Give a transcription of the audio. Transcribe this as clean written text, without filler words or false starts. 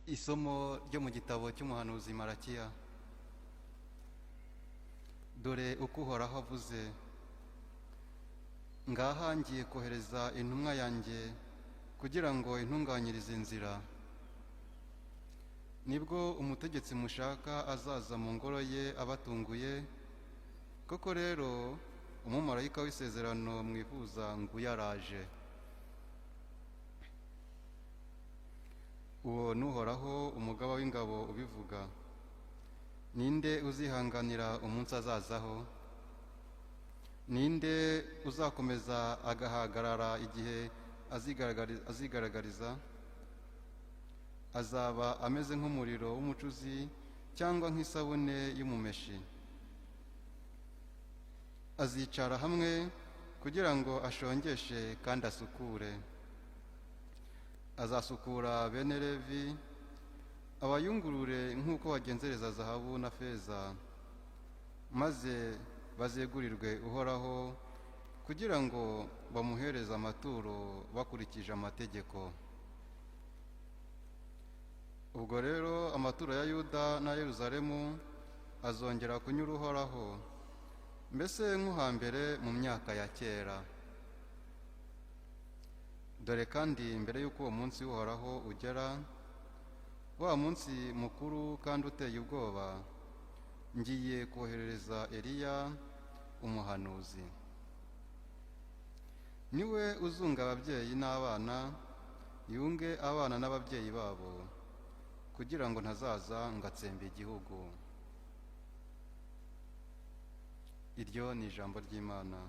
Isomo ryo mu gitabo cy'umuhanuzi Marakiya. Dore uko Uhoraho avuze: ngaha ngiye kohereza intumwa yanjye kugira ngo intunganyirize inzira. Nibwo umutegetsi mushaka azaza mu ngoro ye abatunguye. Koko rero umumarayika w'isezerano mwifuza nguyu araje. Uwo ni Uhoraho umugaba w'ingabo ubivuga. Ninde uzihanganira umunsi azazaho? Ninde uzakomeza agahagarara igihe azigaragariza? Azaba ameze nk'umuriro w'umucuzi cyangwa nk'isabune y'umumeshi. Azicara hamwe kugira ngo ashongeshe kandi asukure. Azasukura bene Levi, abayungurure nk'uko bagenzereza zahabu na feza, maze bazegurirwe Uhoraho kugira ngo bamuhereze amaturo bakurikije amategeko. Ubwo rero amaturo ya Yuda na Yeruzalemu azongera kunyura Uhoraho, mbese nko hambere mu myaka ya kera. Dore kandi mbere y'uko uwo munsi w'Uhoraho ugera, wa munsi mukuru kandi uteye ubwoba, ngiye koherereza Eliya umuhanuzi. Niwe uzunga ababyeyi n'abana, yunge abana n'ababyeyi babo, kugira ngo ntazaza ngatsemba igihugu. Iryo ni ijambo ry'Imana.